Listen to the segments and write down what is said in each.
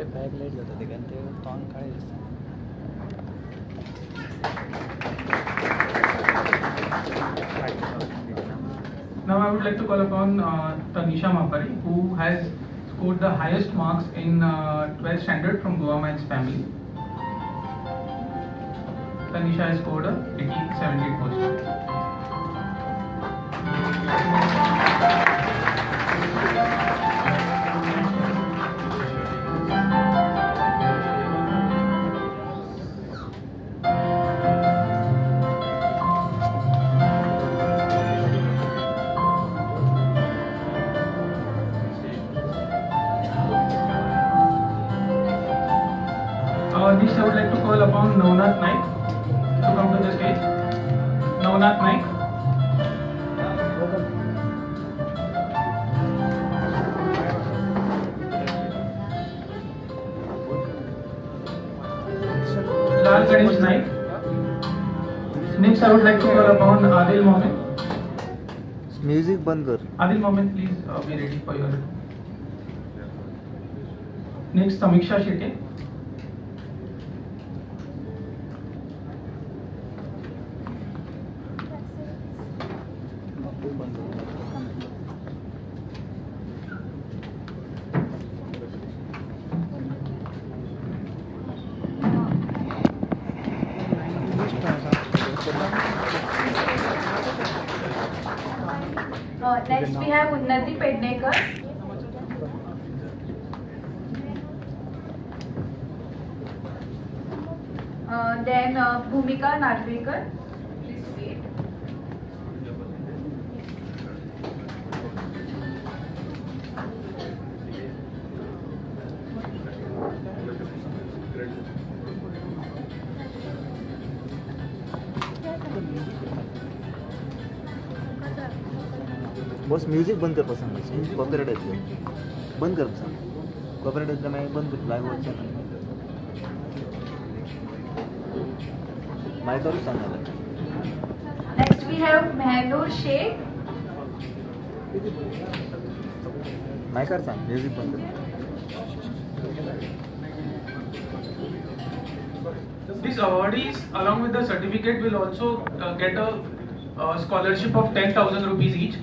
दोळे pack late जाता ते कारण ते तोंड काळें दिसता. Now I would like to call upon Tanisha Mapari, who has scored the highest marks in 12th standard from Goa Maths family. Tanisha has scored a 78%. Next, I would like to call upon Navnath Naik to come to the stage. Navnath Naik. Lal Ganesh Naik. Next, I would like to call upon Adil Momin. Music बंद कर. Adil Momin, please be ready for your. Next, Samiksha Shetty. Next we have Unnati Pednekar. Then Bhumika Narvekar. Please wait. Boss music बंद कर पसंद copyright येतलें बंद कर सांग copyright येतलें मागीर बंद कर लायव वचचें ना मायकारूच सांग जाल्यार. Next we have Mehnur Sheikh. मायकार सांग म्युझिक बंद कर. These awardees along with the certificate will also get a scholarship of 10,000 rupees each.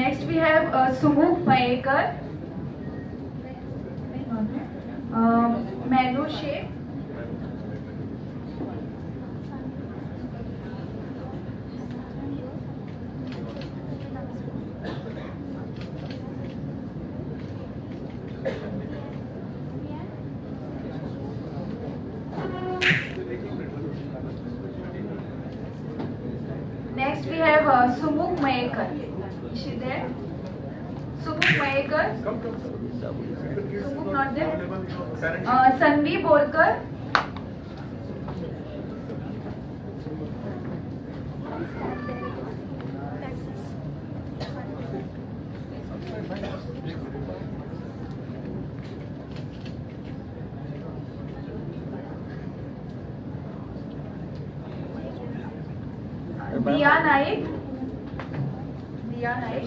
Next we have Sumukh Mayekar, Manu Sheikh. Next we have Sumukh Mayekar. Is she there? Sumukh Mayekar. Sumukh not there. Sanvi Borkar. Diya Naik. Diya Naik.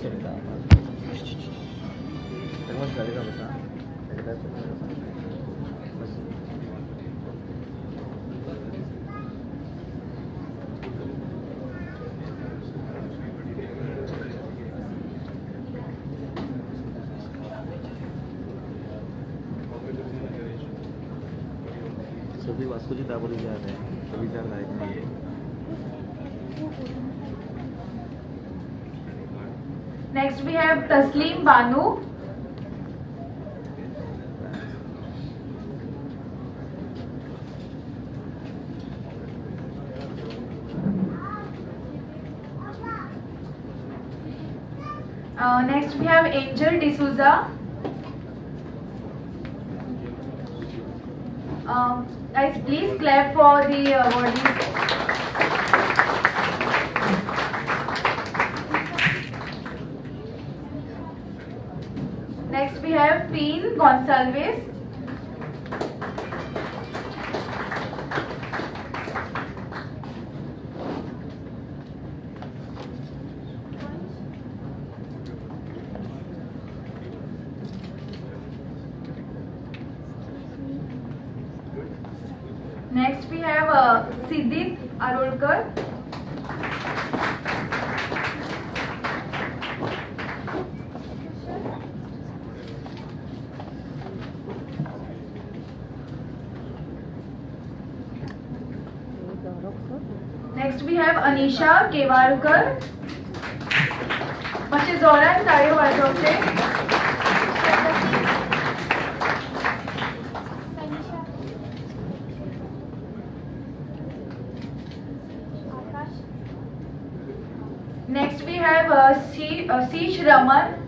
सगळी वास्कोची दाबोली जा रहे हैं सभी चार लायक नहीं है. Next we have Taslim Banu. Next we have Angel D'Souza. Guys, please clap for the awardees. Next we have Peen Gonsalves. Next we have Siddhit Arolkar. Next we have Anisha Kevalkar. मातशे जोरान ताळयो वाजोवचे. Next we have Sish Raman.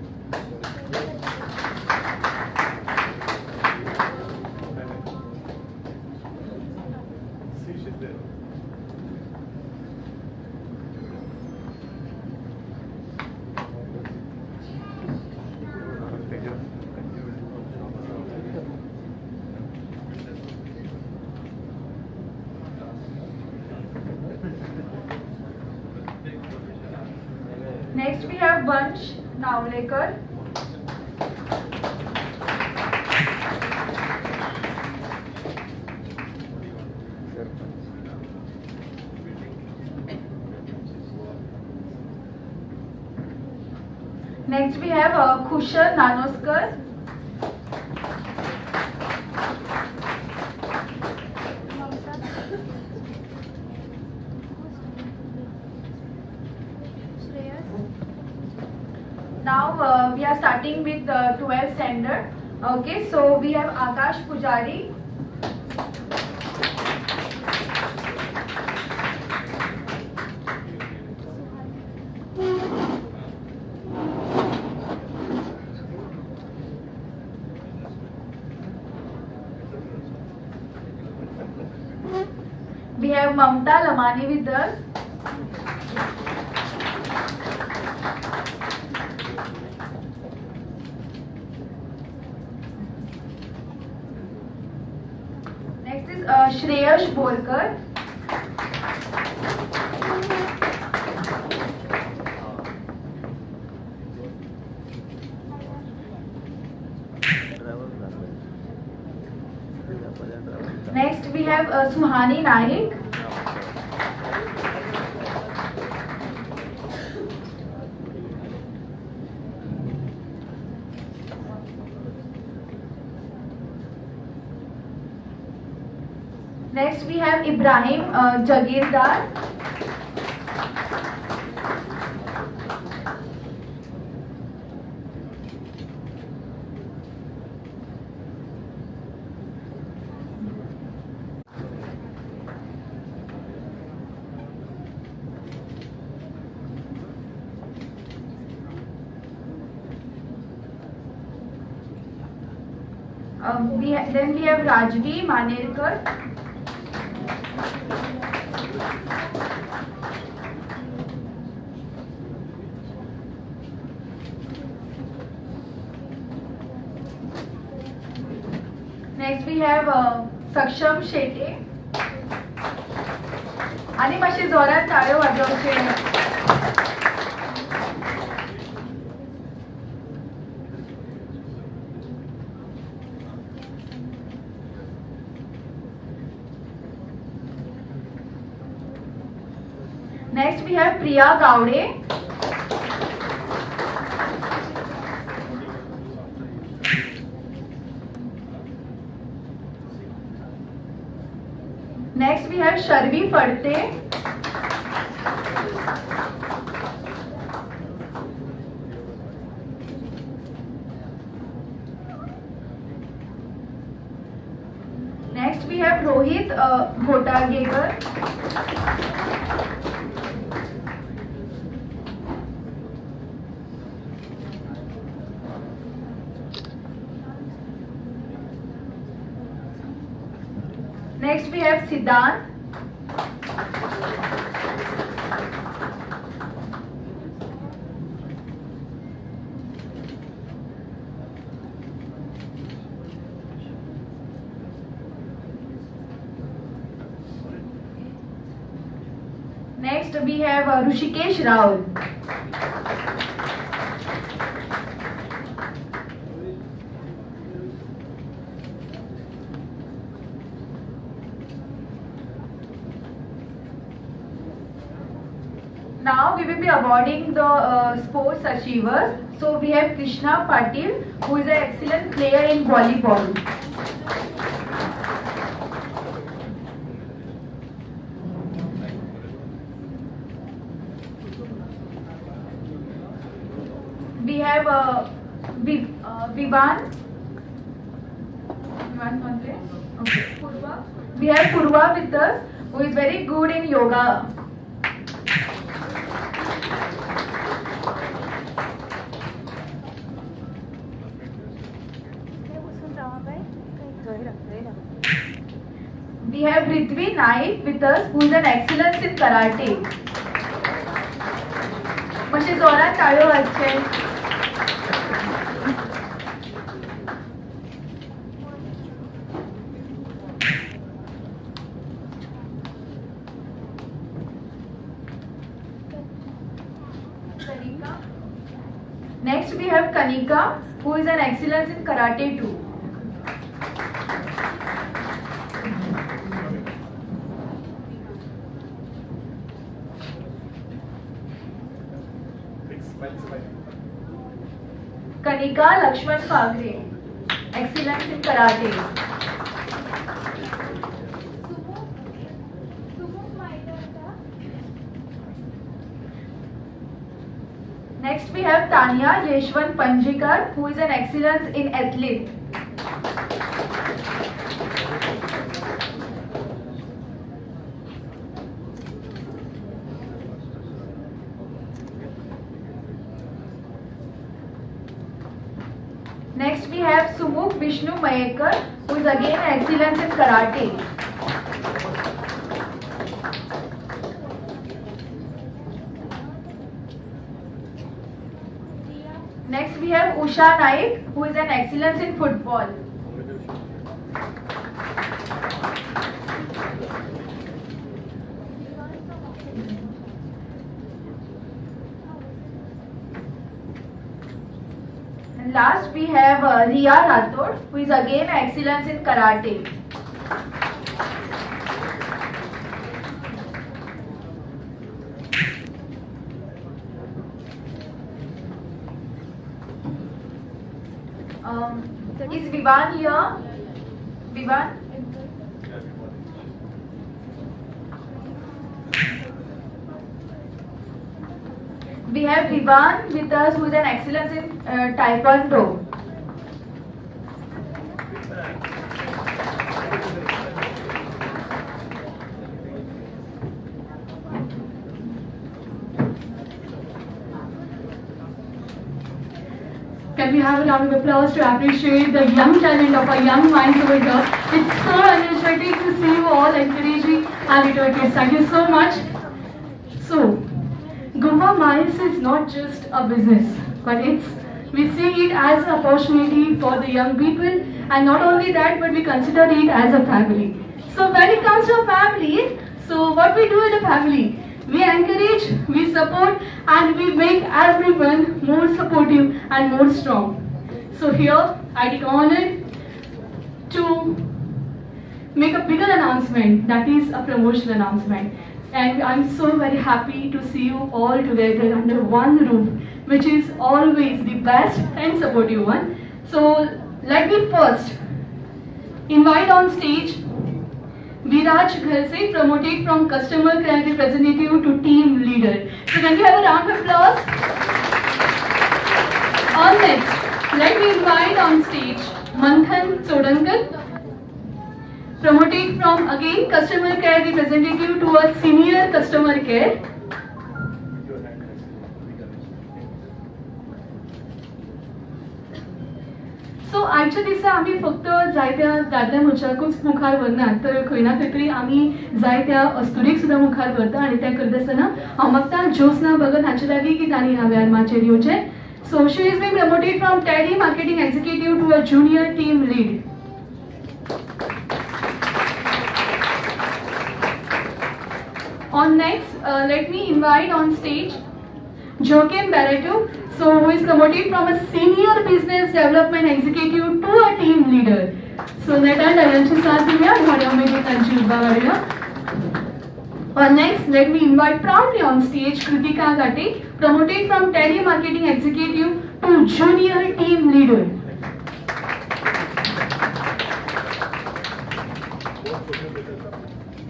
Next we have Vansh Navlekar. Next we have Kushal Nanoskar. Now we are starting with 12th standard. Okay, so we have Akash Pujari. We have Mamta Lamani with us. Next is Shreyash Borkar. Next we have Suhani Naik. Next we have Ibrahim Jagirdar. Then we have Rajvi Manerkar. Next we have Saksham Shete. आनी मातशे जोरान ताळयो वाजोवचे. Next we have Priya Gawde. Next we have Sharvi Phadte. Next we have Rohit Ghotagekar. Next we have Siddhant. Next we have Rushikesh Rahul. be awarding the sports achievers. So we have Krishna Patil, who is an excellent player in volleyball. We have Vivan. Vivan Mandre. Okay. Purva. We have Purva with us, who is very good in yoga. We have Ritvi Naik with us, who is an excellence in karate. मातशें जोरान ताळयो वाजचे. Next we have Kanika, who is an excellence in karate too. Kanika Lakshman Pagre, excellence in karate. Next we have Tanya Yeshwant Panjikar, who is an excellence in athlete. Next we have Sumukh Vishnu Mayekar, who is again excellence in karate. Next we have Usha Naik, who is an excellence in football. And last we have Riya Rathod, who is again excellence in karate. Is Vivan here? Vivan? We have Vivan with us, who is an excellence in Taekwondo. Can we have a round of applause to appreciate the young talent of our young minds over here? It's so energetic to see you all encouraging our little kids. Thank you so much. So, Goa Miles is not just a business, but we see it as an opportunity for the young people, and not only that, but we consider it as a family. So when it comes to a family, so what we do in a family? We encourage, we support, and we make everyone more supportive and more strong. So here, I take honor to make a bigger announcement, that is a promotional announcement. And I'm so very happy to see you all together under one roof, which is always the best and supportive one. So let me first invite on stage Viraj Gharse, promoted from customer care representative to team leader. So can we have a round of applause? On next, let me invite on stage Manthan Chodankar, promoted from again customer care representative to a senior customer care. So आयच्या दिसा आमी फक्त जायत्या दादल्या मनशाकूच मुखार व्हरना, तर खंय ना खंय तरी आमी जायत्या अस्तुरीक सुद्दां मुखार व्हरता. आनी तें करता आसतना हांव मागता ज्योत्सना भगत हांचे लागीं की तांणी ह्या वेळार माचयेर येवचें. So she is been promoted from tele marketing executive to a junior team lead. On next, let me invite on stage Joaquim Barreto, so who is promoted from a senior business development executive to a team leader. So नेटान तांची साथ दिवया, थोड्या उमेदीन तांची उर्बा वाडोवया. Next, let me invite proudly on stage Kritika Gate, promoted from telemarketing executive to junior team leader.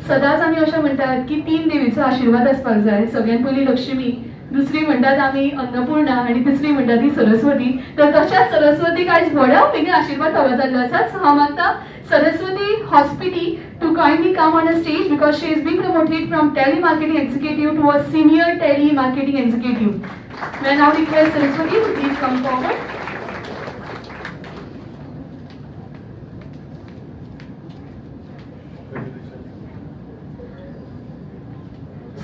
सदांच आमी अशें म्हणटात की तीन देवीचो आशिर्वाद आसपाक जाय. सगळ्यात पयली लक्ष्मी, दुसरी म्हणटात आमी अन्नपूर्णा आनी तिसरी म्हणटात ती सरस्वती. तर तशाच सरस्वतीक आयज व्हडा उमेदीन आशिर्वाद फावो जाल्लो आसा. सो हांव मागता Saraswati Hospiti to kindly come on a stage because she is being promoted from telemarketing executive to a senior telemarketing executive. May I now request Saraswati to please come forward.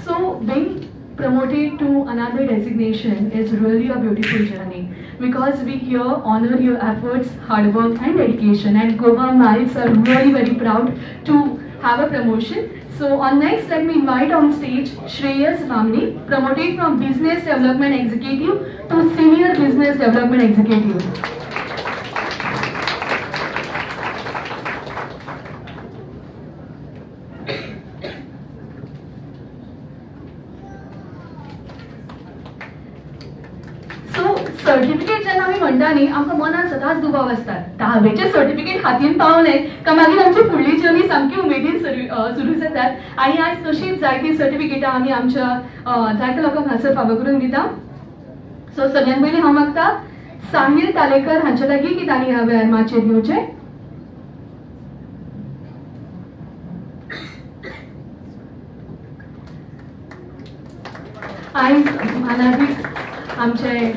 So being promoted to another designation is really a beautiful journey because we here honor your efforts, hard work and dedication, and Goa Miles are really very proud to have a promotion. So on next, let me invite on stage Shreyas Vamni, promoted from Business Development Executive to Senior Business Development Executive. Certificate जेन्ना आमी म्हणटा न्ही, आमकां मनान सदांच दुबाव आसता. धावेचें certificate हातीन पावलें काय मागीर आमची फुडली जर्नी सामकी उमेदीन सुरू जातात. आनी आयज तशीच जायतीं सर्टिफिकेटां आमी आमच्या जायत्या लोकांक हांगासर फावो करून दिता. सो सगळ्यान पयलीं हांव मागता साहिल तालेकर हांचे लागीं की तांणी ह्या वेळार माचयेर येवचें. आयज मानादीक आमचे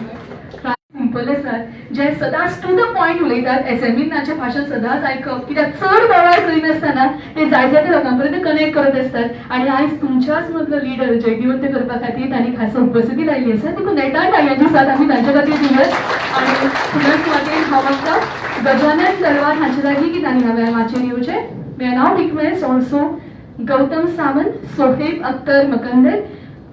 सिंपल आसात जे सदांच टू the point उलयतात. एसएमईन तांचें भाशण सदांच आयकप, कित्याक चड बोवाळ करिनासतना ते जाय जाय ते लोकां पर्यंत कनेक्ट करत आसतात. आनी आयज तुमच्याच मदलो लिडर जैतिवंत करपा खातीर तांणी खासा उपस्थिती लायिल्ली आसा. देखून नेटान टाळयांची साथ आमी तांचे खातीर दिवया. आनी फुडल्या सुवातेर हांव मागता गजानन दरवार हांचे लागीं की तांणी ह्या वेळार माचयेर येवचें. May I now request also Gautam Sawant, Soheb Akhtar Makandar,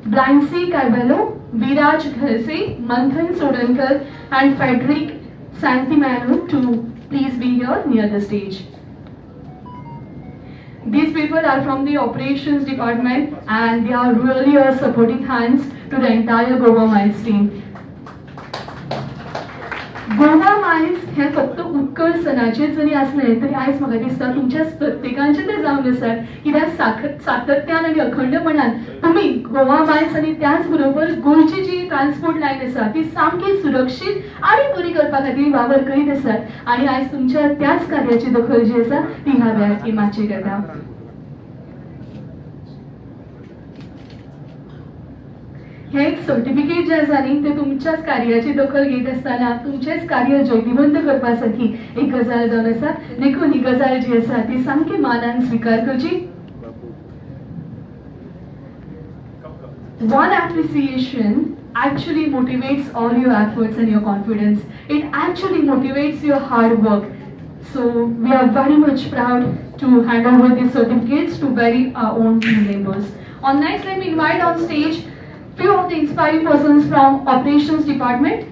Blancy Carvalho, Viraj Gharse, Manthan Sodankar and Frederick Santimanu to please be here near the stage. These people are from the operations department and they are really a supporting hands to the entire Goa Miles team. Goa Miles हे फक्त उत्कर्ष सणाचेर जरी आसले तरी आयज म्हाका दिसता तुमच्या प्रत्येकांचे ते जावन आसात. कित्याक सातत्यान आनी अखंडपणान तुमी गोवा मायल्स आनी त्याच बरोबर गोंयची जी ट्रान्सपोर्ट लायन आसा ती सामकी सुरक्षीत आनी बरी करपा खातीर वावर करीत आसात. आनी आयज तुमच्या त्याच कार्याची दखल जी आसा ती ह्या वेळार माचयेर येता. हे एक सर्टिफिकेट जे आसा न्ही ते तुमच्याच कार्याची दखल घेत आसतना तुमचेच कार्य जैतिवंत करपा सारकी एक गजाल जावन आसा. देखून ही गजाल जी आसा ती सामकी मानान स्विकार करची. One appreciation actually motivates all your efforts and your confidence. It actually motivates your hard work. So we are very much proud to hand over these certificates to very our own team members. On next, let me invite on stage few of the inspiring persons from operations department.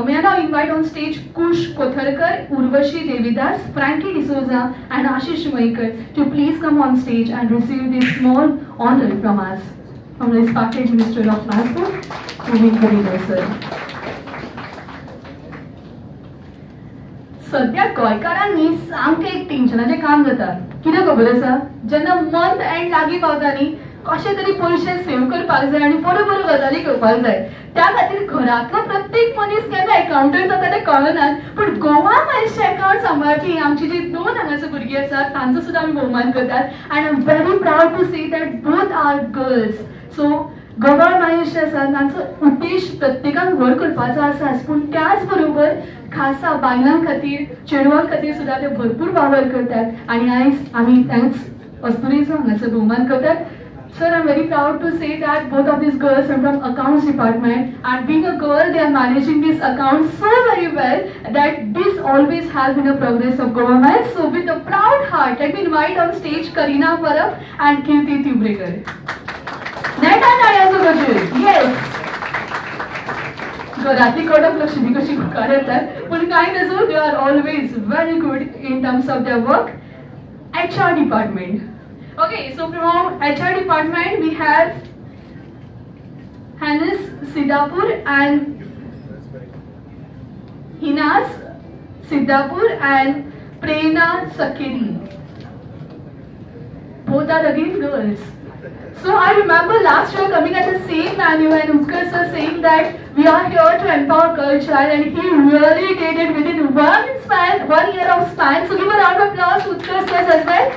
May I now invite on stage Kush Kotharkar, Urvashi Devidas, Frankie D'Souza and Ashish Maikar to please come on stage and receive this small honor from us, from the respected Minister of Transport, Govind Parrikar sir. सद्या गोंयकारांनी सामकें एक टेन्शनाचें काम जाता. कितें खबर आसा, जेन्ना मंथ एंड लागीं पावता न्ही, कशें तरी पयशे सेव करपाक जाय आनी बऱ्यो बऱ्यो गजाली घेवपाक जाय. त्या खातीर घरांतलो प्रत्येक मनीस केन्ना एकाउंटंट जाता तें कळना, पूण गोवा मायल्सचें एकाउंट सांबाळपी आमची जी दोन हांगासर भुरगीं आसात तांचो सुद्दां आमी भोवमान करतात. And I am very proud to see that both are girls. So Goa Miles जे आसा तांचो उद्देश प्रत्येकान व्हड करपाचो आसाच, पूण त्याच बरोबर खासा बायलां खातीर, चेडवां खातीर सुद्दां ते भरपूर वावर करतात. आनी आयज आमी त्याच अस्तुरेचो हांगासर भोवमान करतात. Sir, I am very proud to say that both of these girls are from accounts department, and being a girl, they are managing this account so very well that this always has been a progress of Goa Miles. So with a proud heart, let me invite on stage Karina Parab and Kirti Tubrekar. नेटान टाळयांचो गजर. Yes. घरांतली कडक लक्ष्मी कशी मुखार येतात, पूण कांय नजो, they are always very good in terms of their work. HR department. Okay, so from HR department we have Hannes Siddhapur and Hinas Siddhapur and Prerna Sakeri. Both are again girls. So I remember last year coming at the same venue and Utkarsh sir saying that we are here to empower girl child, and he really did it within 1 year of span. So give a round of applause to Utkarsh sir as well.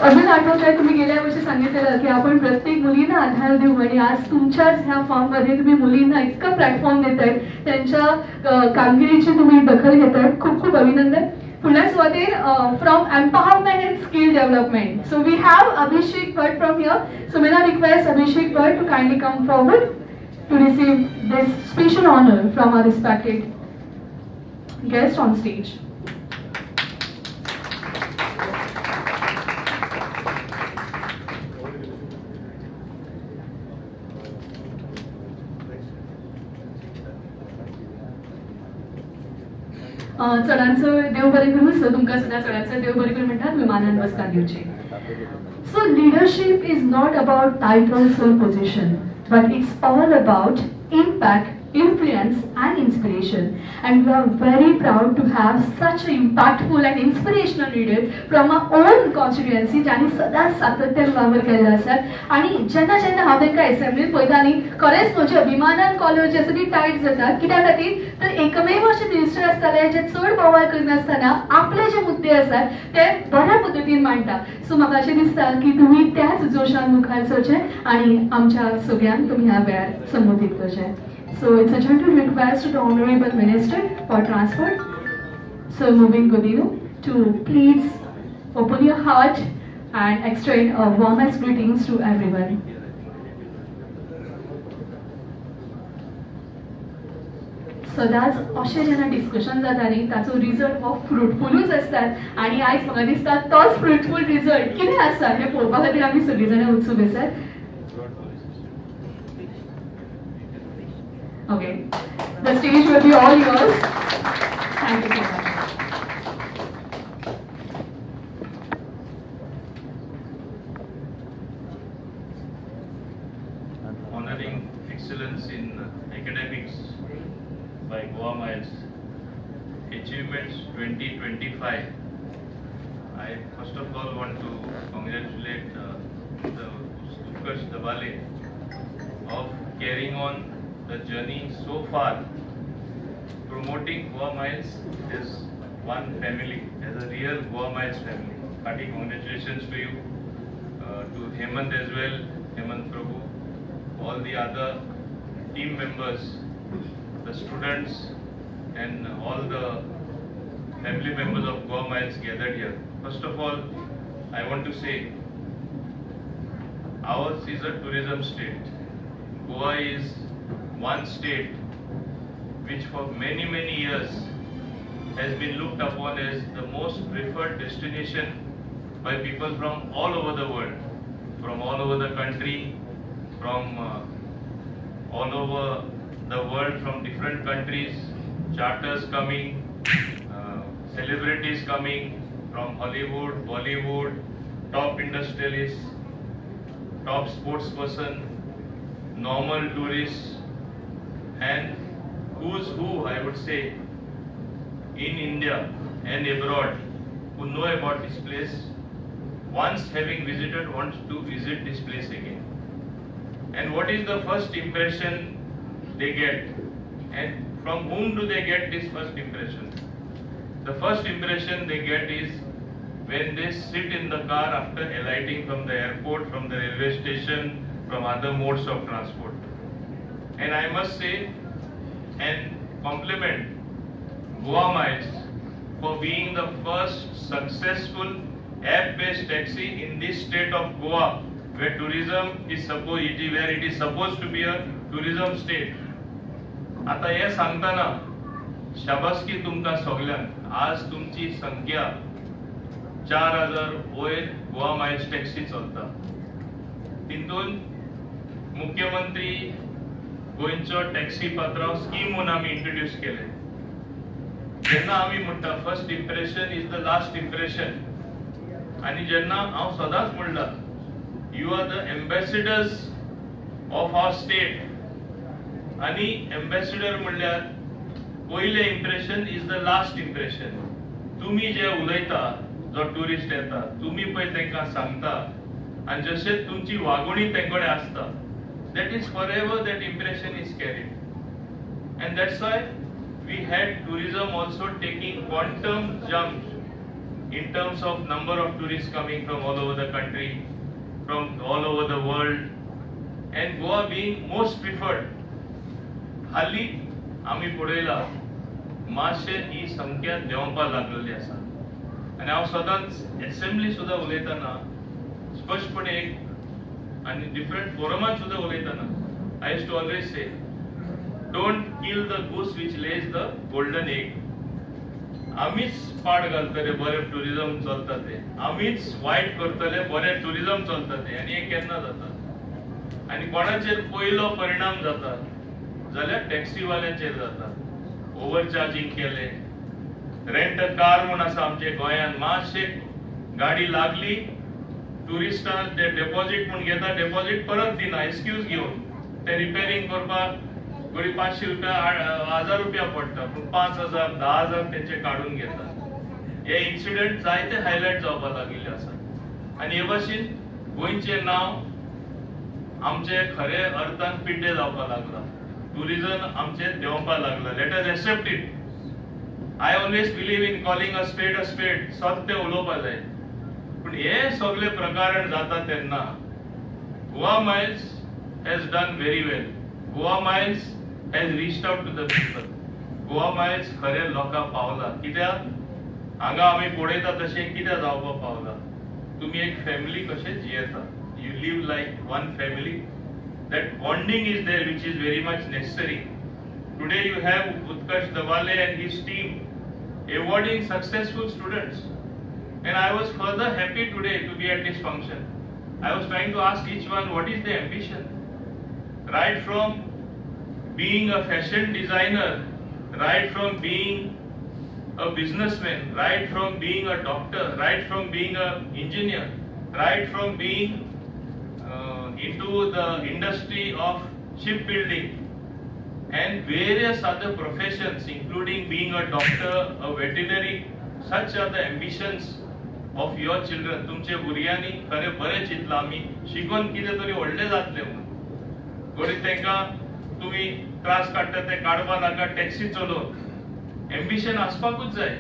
अजून आठवत आहे तुम्ही गेल्या वर्षी सांगितलेलं की आपण प्रत्येक मुलींना आधार देऊ, आणि आज तुमच्याच ह्या फॉर्ममध्ये तुम्ही मुलींना इतका प्लॅटफॉर्म देताय, त्यांच्या कामगिरीची तुम्ही दखल घेताय. खूप खूप अभिनंदन. पुन्हा सुरुवातीन from empowerment and skill development. So we have Abhishek Bhat from here. So may I request Abhishek Bhat to kindly come forward to receive this special honour from our respected guest on stage. चडांचो देव बरें करूं sir, तुमकां सुद्दां चडांचो देव बरें करूं म्हणटात विमानान बसपाक दिवचें. So leadership is not about titles or position, but it's all about impact, influence and inspiration. And we are very proud to have such an impactful and inspirational leader from our own constituency, ज्यांनी सदांच सातत्यान वावर केल्लो आसा. आनी जेन्ना जेन्ना हांव तांकां एसेंब्लीन पळयता न्ही, खरेंच म्हज्या अभिमानान कॉलर जे आसा ती टायट जाता. कित्या खातीर तर एकमेव अशे मिनिस्टर आसताले जे चड बोवाळ करनासतना आपले जे मुद्दे आसात ते बऱ्या पद्दतीन मांडटा. सो म्हाका अशें दिसता की तुमी त्याच जोशान मुखार सरचें आनी आमच्या सगळ्यांक तुमी ह्या वेळार संबोधीत करचें. So it's a gentle request to the Honorable Minister for Transport, Sir Mauvin Godinho, to please open your heart and extend our warmest greetings to everyone. सदांच अशें जेन्ना डिस्कशन जाता न्ही ताचो रिजल्ट हो फ्रुटफुलूच आसतात, आनी आयज म्हाका दिसता तोच फ्रुटफूल रिजल्ट कितें आसा हें पळोवपा खातीर आमी सगळीं जाणां उत्सूक आसात. Okay, the stage will be all yours. Thank you so much. Honoring excellence in academics by Goa Miles Achievements 2025. I first of all want to congratulate the Utkarsh Dhavale of carrying on the journey so far, promoting Goa Miles as one family, as a real Goa Miles family. Hearty congratulations to you, to Hemant as well, Hemant Prabhu, all the other team members, the students and all the family members of Goa Miles gathered here. First of all, I want to say, ours is a tourism state. Goa is one state which for many, many years has been looked upon as the most preferred destination by people from all over the world, from all over the country, from all over the world, from different countries, charters coming, celebrities coming from Hollywood, Bollywood, top industrialists, top sports person, normal tourists, and who's who, I would say, in India and abroad who know about this place, once having visited, wants to visit this place again. And what is the first impression they get? And from whom do they get this first impression? The first impression they get is when they sit in the car after alighting from the airport, from the railway station, from other modes of transport. And I must say and compliment Goa Miles for being the first successful app-based taxi in this state of Goa, where tourism is supposed, where it is supposed to be a tourism state. आता हे सांगताना शाबासकी तुमकां सगल्यांक. आज तुमची संख्या 4000 वयर गोवा मायल्स टॅक्सी चलता. तितून मुख्यमंत्री गोंयचो टॅक्सी पात्रांव स्कीम म्हणून आमी इंट्रोड्यूस केले. जेन्ना आमी म्हणटा first impression is the last impression, आनी जेन्ना हांव सदांच म्हणला, you are the ambassadors of our state. आनी एम्बॅसिडर म्हणल्यार पयलें impression is the last impression. तुमी जे उलयता, जो ट्युरिस्ट येता, तुमी पळय तांकां सांगता आनी जशें तुमची वागोवणी तें कडेन आसता, that is forever, that impression is carried. And that's why we had tourism also taking quantum jumps in terms of number of tourists coming from all over the country, from all over the world, and Goa being most preferred. हाली आमी पळयला, मातशें ही संख्या देंवपाक लागलेली आसा. आनी हांव सदांच एसेंब्ली सुद्दां उलयतना स्पश्टपणे एक आनी डिफरंट फोरमान सुद्दां उलयतना, I used to always say, "Don't kill the goose which lays the golden egg." आमीच पाड घालतले बरें टुरिझम चलता ते, आमीच वायट करतले बरें टुरिझम चलता ते. आनी हें केन्ना जाता आनी कोणाचेर पयलो परिणाम जाता जाल्यार टॅक्सीवाल्यांचेर जाता. ओवर चार्जींग केलें, रेंट अ कार म्हूण आसा आमच्या गोंयांत. मातशे गाडी लागली, ट्युरिस्टां ते डेपॉझिट म्हूण घेता, डेपॉझिट परत दिना एक्सक्यूज घेवन. ते रिपेरींग करपाक बरी 500 रुपया, 1000 रुपया पडटा, पूण 5000, 10,000 तेंचे काडून घेता. हे इन्सिडंट जायते हायलायट जावपाक लागिल्ले आसा आनी हे भाशेन गोंयचें नांव आमचे खरे अर्थान पिड्डे जावपाक लागला, टुरिझम आमचें देंवपाक लागला. Let us accept it. I always believe in calling a spade a spade. सत्य उलोवपा जाय. पूण हे सगळे प्रकरण जाता तेन्ना Goa Miles has done very well. Goa Miles has reached out to the people. Goa Miles खरे लोकांक पावला. कित्याक हांगा आमी पळयता तशें कित्याक जावपाक पावला? तुमी एक फॅमिली कशें जियेता, you live like one family. That bonding is there, which is very much necessary. Today you have Utkarsh Dawale and his team awarding successful students. And I was further happy today to be at this function. I was trying to ask each one, what is their ambition? Right from being a fashion designer, right from being a businessman, right from being a doctor, right from being an engineer, right from being into the industry of shipbuilding and various other professions, including being a doctor, a veterinary, such are the ambitions of your children. तुमचे भुरग्यांनी खरें बरें चिंतलां, आमी शिकोन कितें तरी व्हडलें जातलें म्हणून. घडये तांकां तुमी त्रास काडटा ते काडपा नाका टॅक्सी चलोवन. एम्बिशन आसपाकूच जाय.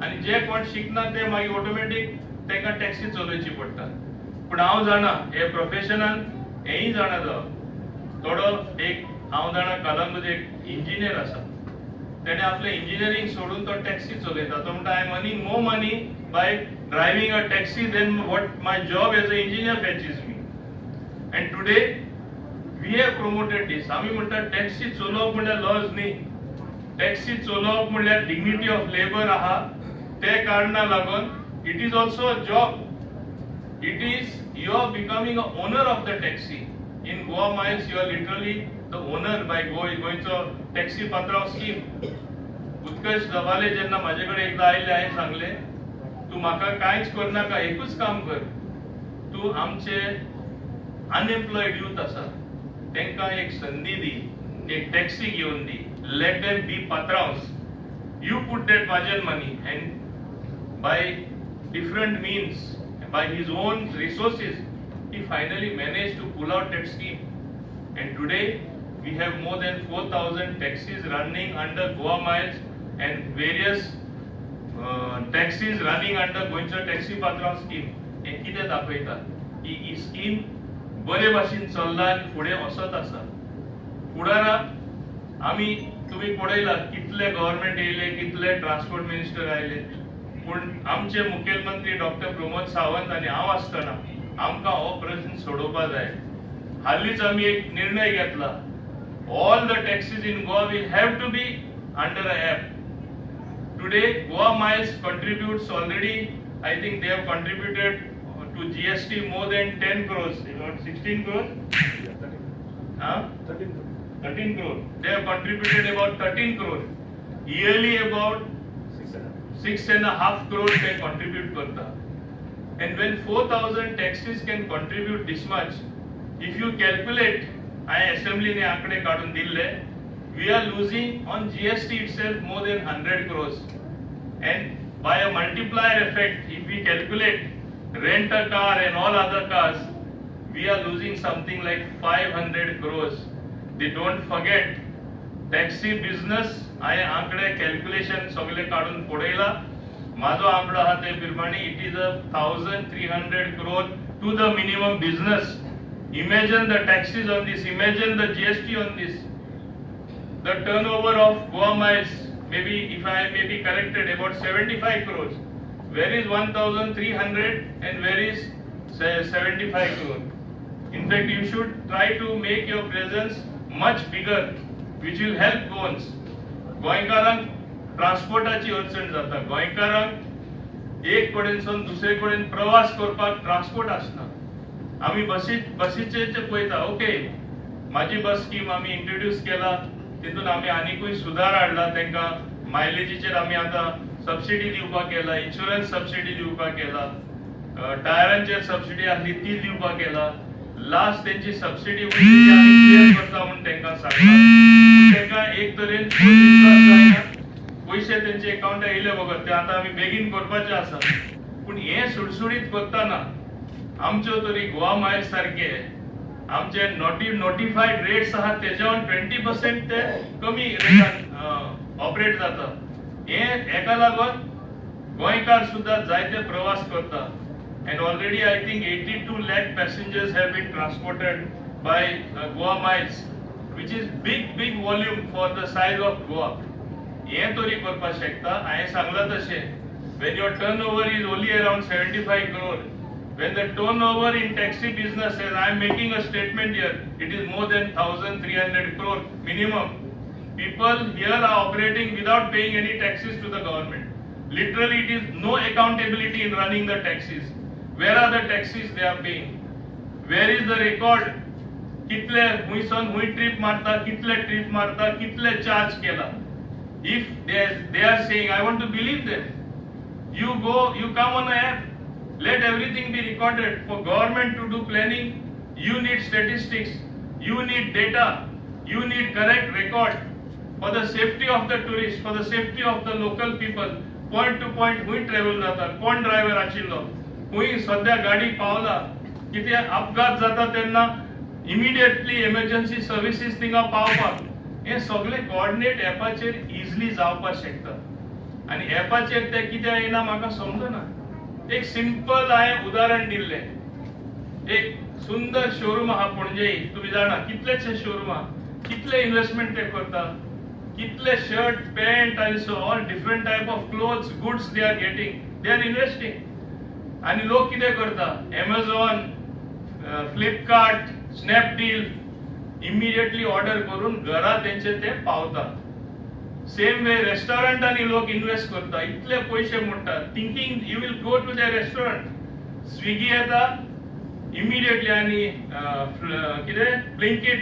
आनी जे कोण शिकना ते मागीर ऑटोमॅटीक तांकां टॅक्सी चलोवची पडटा. पूण हांव जाणा, हे प्रोफेशनान हेंय जाणा जावप. थोडो एक हांव जाणा, कलंगूट एक इंजिनियर आसा, तेणे आपलें इंजिनियरींग सोडून तो टॅक्सी चलयता. तो म्हणटा, "I am earning more money by driving a taxi than what my job as a engineer fetches me." And today we have promoted this. आमी म्हणटा, टॅक्सी चलोवप म्हणल्यार लॉज न्ही, टॅक्सी चलोवप म्हणल्यार डिग्निटी ऑफ लेबर आहा. ते कारणा लागून it is also a job. It is, you are becoming a owner of the taxi. In Goa Miles, you are literally the owner by गोंयचो टॅक्सी पात्रांव स्कीम. उत्कर्ष दबाले जेन्ना म्हाजे कडेन एकदां आयले, हांवें सांगलें, तूं म्हाका कांयच करनाका, एकूच काम कर, तूं आमचे अनएम्प्लॉयड यूथ आसा तांकां एक संदी दी, एक टॅक्सी घेवन दी. Let them be पात्रांवस. You put that margin money. And by different means, by his own resources, he finally managed to pull out that scheme. And today we have more than 4,000 taxis running under Goa Miles and various taxis running under गोंयचो taxi पात्रांव scheme. हें कितें दाखयता की ही scheme बरे भाशेन चल्ला आनी फुडें वचत आसा. फुडाराक आमी तुमी पळयला कितले गव्हर्मेंट येयले, कितले ट्रान्सपोर्ट मिनिस्टर आयले, पूण आमचे मुखेलमंत्री डॉक्टर प्रमोद सावंत आनी हांव आसतना आमकां हो प्रश्न सोडोवपा जाय. हालींच आमी एक निर्णय घेतला, all the taxis in Goa will have to be under a app. Today Goa Miles contributes already, I think they have contributed to GST more than 10 crores, about 16 crores. Huh? 13 crore. They have contributed about 13 crore. Yearly about 6.5 crore they contribute करता. And when 4,000 taxis can contribute this much, if you calculate, हांवें असेंब्लीने आंकडे काडून दिल्ले, we are losing on GST itself more than 100 crores. And by a multiplier effect, if we calculate rent a car and all other cars, we are losing something like 500 crores. They don't forget taxi business. हांवें आंकडे calculation सगळे काडून पळयला. म्हाजो आंकडो आहा ते प्रमाणे it is a 1,300 crore to the minimum business. Imagine the taxes on this, imagine the GST on this. The turnover of Goa Miles, maybe if I may be corrected, about 75 crores. Where is 1,300 and where is 75 crore? In fact, you should try to make your presence much bigger, which will help Goans. गोंयकारांक ट्रान्सपोर्टाची अडचण जाता. गोंयकारांक एक कडेनसून दुसरे कडेन प्रवास करपाक transport आसना. आमी बसीचेर पळयता. ओके, म्हाजी बस स्कीम आमी इंट्रोड्यूस केला, तितून आमी आनिकूय सुदार हाडला. तांकां मायलेजीचेर आमी आतां सबसिडी दिवपाक केला, इन्शुरन्स सबसिडी दिवपाक केला, टायरांचेर सबसिडी आसली ती दिवपाक केला. लास्ट तेंची सबसिडी आमी क्लियर करता म्हूण तांकां सांगला. तांकां एक तरेन विश्वास जायना. पयशे तेंचे एकाउंटार येयले बगर ते आतां आमी बेगीन करपाचे आसा. पूण हें सुडसुडीत करतना आमच्यो तरी गोवा मायल्स सारके आमचे नोटिफायड रेट्स आहात तेज्यावन 20% ते कमी रेटान ऑपरेट जाता. हें हेका लागून गोंयकार सुद्दां जायते प्रवास करता. And already I think 82 lakh passengers have been transported by Goa Miles, which is big big volume for the size of Goa. हें तरी करपाक शकता. हांवें सांगलां तशें, when your turnover is only around 75 crore, when the turnover in taxi business, as I am making a statement here, it is more than 1,300 crore minimum. People here are operating without paying any taxes to the government. Literally, it is no accountability in running the taxis. Where are the taxes they are paying? Where is the record? कितले हुंयसन हुंय trip मारता, कितले trip मारता, कितले charge केला? If they are saying, I want to believe them. You go, you come on an app, let everything be recorded. For government to do planning, you need statistics, you need data, you need correct record. For the safety of the tourists, for the safety of the local people, point to point हुंय travel जाता, कोण driver आशिल्लो, हुंय सद्या गाडी पावला, कितें अपघात जाता तेन्ना इमिडिएटली एमर्जन्सी सर्विसीस थिंगा पावपाक, हे सगळे कोऑर्डिनेट ॲपाचेर इजिली जावपाक शकता. आनी ॲपाचेर ते कित्याक येना म्हाका समजना. एक सिंपल हांवें उदाहरण दिल्लें. एक सुंदर शोरूम आहा पणजे, तुमी जाणा कितलेशे शोरूम आहा, कितले इन्वेस्टमेंट ते करता, कितले शर्ट पॅन्ट आनी so all different type of clothes, goods they are getting, they are investing. आनी लोक कितें करता, Amazon, Flipkart, Snapdeal immediately order करून घरा तेंचे ते पावता. सेम वे रेस्टॉरंटांनी लोक इन्वेस्ट करता, इतले पयशे मोडटा, thinking you will go to the restaurant. Swiggy येता इमिडिएटली आनी कितें Blinkit,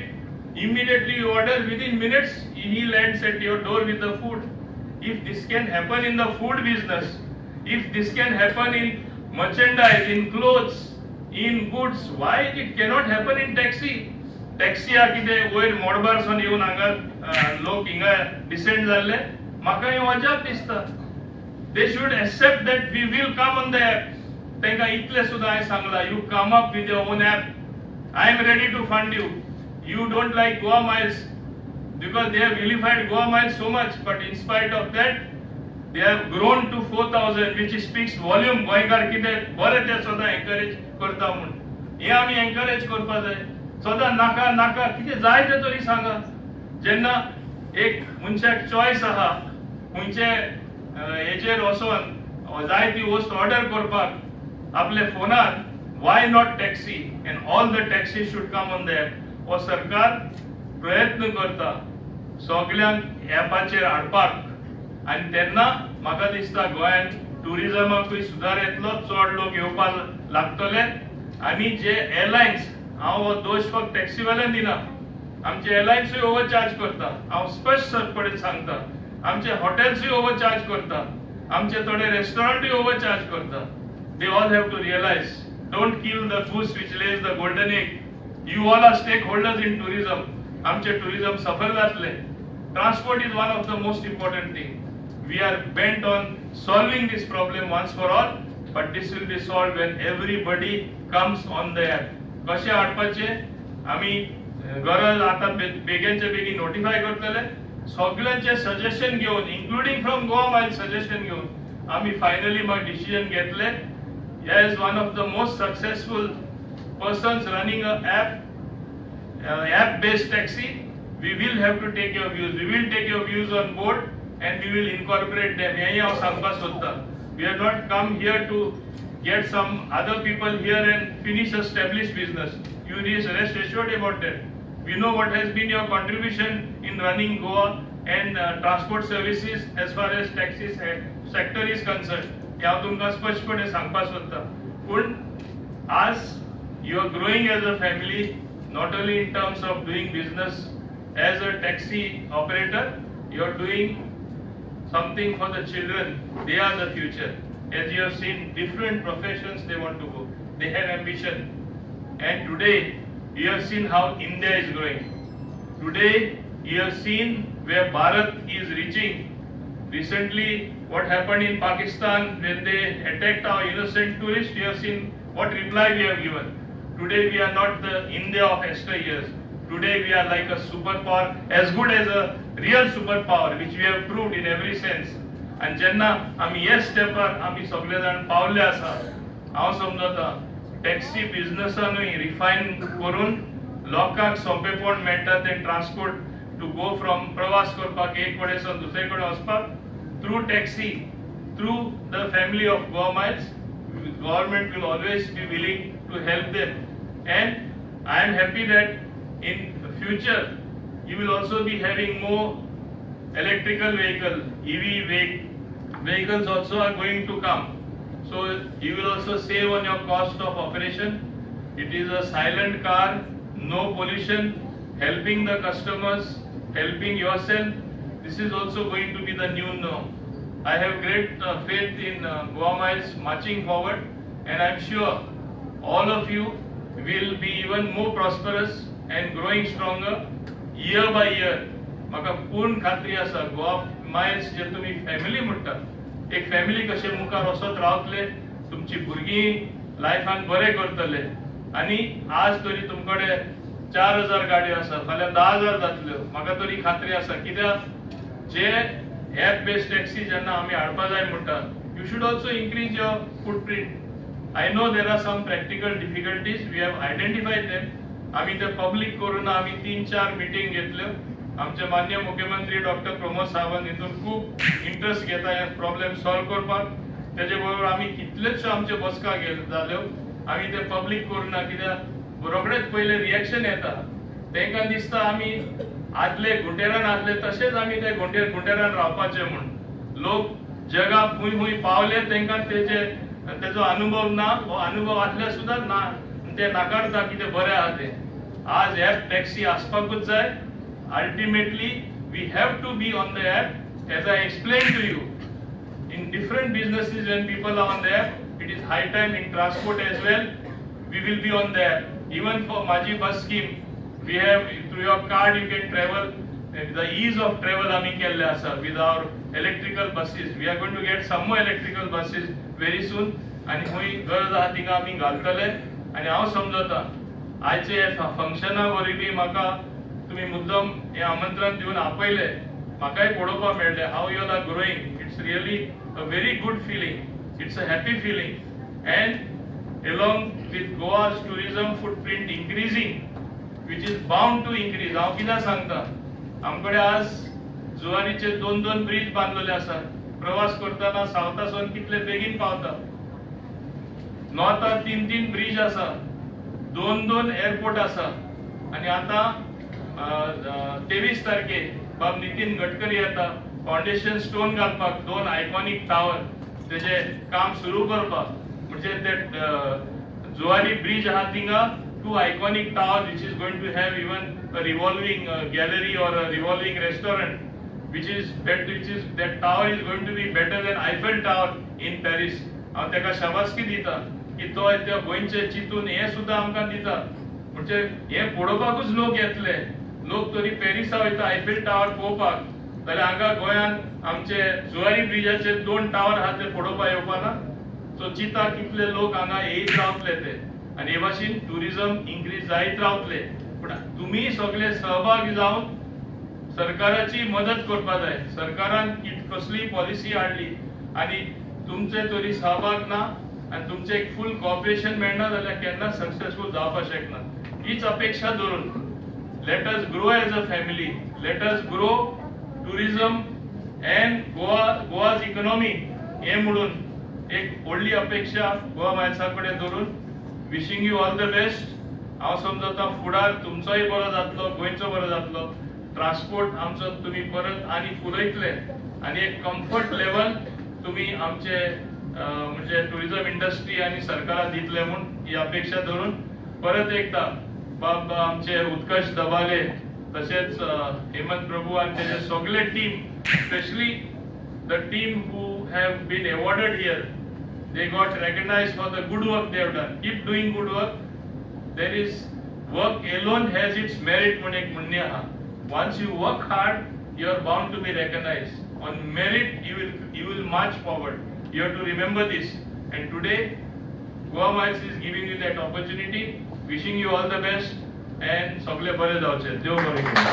immediately you order, within minutes he lands at your door with the food. If this can happen in the food business, if this can happen in merchandise, in clothes, in goods, why it cannot happen in taxi? Taxi हा कितें वयर मोडबारसून येवन हांगा लोक हिंगा descend जाल्ले, म्हाका हें अजाप दिसता. They should accept that we will come on the app. तांकां इतलें सुद्दां हांवें सांगलां, you come up with your own app, I am ready to fund you. You don't like Goa Miles because they have vilified Goa Miles so much, but in spite of that, they have grown to 4,000, which speaks volume. गोंयकार कितें बरें तें सदां encourage करता म्हूण हें आमी encourage करपा जाय. सदां नाका नाका कितें जाय तें तरी सांगा. जेन्ना एक मनशाक चॉयस आहा खंयचे हेजेर वचोन जाय ती वस्त ऑर्डर करपाक आपल्या फोनार, why not taxi? And all the taxi should come on the app. हो सरकार प्रयत्न करता सगल्यांक ॲपाचेर हाडपाक आनी तेन्ना म्हाका दिसता गोंयांत ट्युरिजमाकूय सुदार येतलो, चड लोक येवपाक लागतले. आनी जे एअरलायन्स, हांव हो दोश फक्त टॅक्सीवाल्यान दिना, आमचे एअरलायन्सूय ओवर चार्ज करता. हांव स्पश्टपणे सांगता, आमचे हॉटेल्सूय ओवर चार्ज करता, आमचे थोडे रेस्टॉरंटूय ओवर चार्ज करता. They all have to realize, don't kill the goose which lays the golden egg. You all are stakeholders in tourism. आमचे टुरिझम सफर जातले. Transport is one of the most important thing. We are bent on solving this problem once for all, but this will be solved when everybody comes on the app. कशें हाडपाचें आमी गरज आतां बेगीनचे बेगीन notify करतले. सगळ्यांचे suggestion घेवन, including from Goa Miles suggestion घेवन आमी फायनली मागीर डिसिजन घेतले. As one of the most successful persons running a app based taxi, we will have to take your views. We will take your views on board and we will incorporate them. हेंय हांव सांगपाक सोदतां. We have not come here to get some other people here and finish established business. You rest assured about that. We know what has been your contribution in running Goa and transport services as far as taxi sector is concerned. हें हांव तुमकां स्पश्टपणे सांगपाक सोदतां. पूण आज you are growing as a family, not only in terms of doing business as a taxi operator, you are doing something for the children. They are the future. As you have seen, different professions they want to go. They have ambition. And today, you have seen how India is growing. Today, you have seen where Bharat is reaching. Recently, what happened in Pakistan when they attacked our innocent tourists, you have seen what reply we have given. Today, we are not the India of yesteryears. Today, we are like a superpower, as good as a real superpower, which we have proved in every sense. आनी जेन्ना आमी हे स्टेपार आमी सगळे जाण पावले आसा, हांव समजता टॅक्सी बिझनसानूय रिफायन करून लोकांक सोंपेपण मेळटा तें ट्रान्सपोर्ट टू गो फ्रॉम प्रवास करपाक एक कडेन सावन दुसरे कडेन वचपाक through taxi, through the family of Goa Miles, government will always be willing to help them. And I am happy that in future you will also be having more electrical vehicle, EV vehicles also are going to come. So you will also save on your cost of operation. It is a silent car, no pollution, helping the customers, helping yourself. This is also going to be the new norm. I have great faith in Goa Miles marching forward, and I am sure all of you will be even more prosperous and growing stronger year by year. म्हाका पूर्ण खात्री आसा, Goa Miles जे तुमी family म्हणटा, एक family कशें मुखार वचत रावतले, तुमची भुरगीं लायफान बरें करतले. आनी आज तरी तुमकडे 4000 गाडयो आसा, फाल्यां 10,000 जातल्यो, म्हाका तरी खात्री आसा. कित्याक जे एप बेस्ड टॅक्सी जेन्ना आमी हाडपा जाय म्हणटा, you should also increase your footprint. I know there are some practical difficulties, we have identified them. आमी ते पब्लीक करून आमी 3-4 मिटींग घेतल्यो. आमचे मान्य मुख्यमंत्री डॉक्टर प्रमोद सावंत हितून खूब इंट्रस्ट घेता हे प्रॉब्लेम सॉल्व करपाक. तेजे बरोबर आमी कितल्योच आमच्यो बसका जाल्यो. आमी ते पब्लीक करुना कित्याक रोखडेच पयले रिएक्शन येता. तांकां दिसता आमी आदले घुंटेरान आसले तशेंच आमी ते घुंटेरान रावपाचे म्हूण. लोक जगाक खूंय खूंय पावले, तांकां तेजे तेजो अनुभव ना, हो अनुभव आसल्यार सुद्दां ना ते नाकारता कितें बरें आहा तें. आज एप टॅक्सी आसपाकूच जाय. Ultimately we have to be on the app. As I explain to you, in different businesses when people are on the app, it is high time in transport as well we will be on the app. Even for Maji Bus scheme, we have through your card you can travel. The ease of travel आमी केल्ले आसा with our electrical buses. We are going to get some more electrical buses very soon. आनी खंय गरज आहा थिंगा आमी घालतले. आनी हांव समजता आयचे फंक्शना वरवीं म्हाका तुमी मुद्दम हें आमंत्रण दिवन आपयलें, म्हाकाय पळोवपाक मेळ्ळें how you are growing. It's really a very good feeling, it's a happy feeling. And along with Goa's tourism footprint increasing, which is bound to increase. हांव कित्याक सांगता, आमकडे आज जुवारीचे 2-2 ब्रिज बांदलेले आसात. प्रवास करतना सावथासून कितले बेगीन पावता. नॉर्थार 3-3 ब्रिज आसा, 2-2 एअरपोर्ट आसा. आनी आतां 23 तारखे बाब नितीन गडकरी येता फावंडेशन स्टोन घालपाक, 2 आयकॉनीक टावर तेजे काम सुरू करपाक. म्हणजे ते जुवारी ब्रिज आहा थिंगा 2 iconic tower which is going to have even a revolving gallery or a revolving restaurant, which is that tower is going to be better than Eiffel Tower in Paris. हांव ताका शाबासकी दिता की तो त्या गोंयचे चिंतून हें सुद्दां आमकां दिता. म्हणजे हें पळोवपाकूच लोक येतले. लोक तरी पॅरिसा वयता आयफेल टावर पळोवपाक, जाल्यार हांगा गोंयांत आमचे जुवारी ब्रिजाचेर दोन टावर आहा ते पळोवपाक येवपा ना. सो चिंता कितले लोक हांगा येयत रावतले ते, आनी हे भाशेन ट्युरिजम इन्क्रीज जायत रावतले. पूण तुमी सगळे सहभागी जावन सरकाराची मदत करपा जाय. सरकारान कसली पॉलिसी हाडली आनी तुमचे तरी सहभाग ना आनी तुमचें एक फूल कॉपरेशन मेळना जाल्यार केन्नाच सक्सेसफूल जावपाक शकना. हीच अपेक्षा धरून let us grow as a family, let us grow tourism and Goa's economy हे म्हणून एक व्हडली अपेक्षा गोवा मायल्सा कडेन धरून wishing you all the best. हांव समजता फुडार तुमचोय बरो जातलो, गोंयचो बरो जातलो. ट्रान्सपोर्ट आमचो तुमी परत आनी फुलयतले आनी एक कम्फर्ट लेवल तुमी आमचे म्हणजे टुरिझम इंडस्ट्री आनी सरकाराक दितले म्हूण ही अपेक्षा धरून परत एकदा बाब आमचे उत्कर्ष दबाले तशेंच हेमंत प्रभू आनी तेजे सगळे team, specially the team who have been awarded here, they got recognized for the good work they have done. Keep doing good work. There is work alone has its merit म्हूण एक म्हणणें आहा. Once you work hard, you are bound to be recognized. On merit you will march forward. You have to remember this, and today Goa Miles is giving you that opportunity. Wishing you all the best and सगळे बरे जावचे. देव बरें करूं.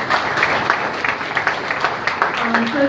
Sir,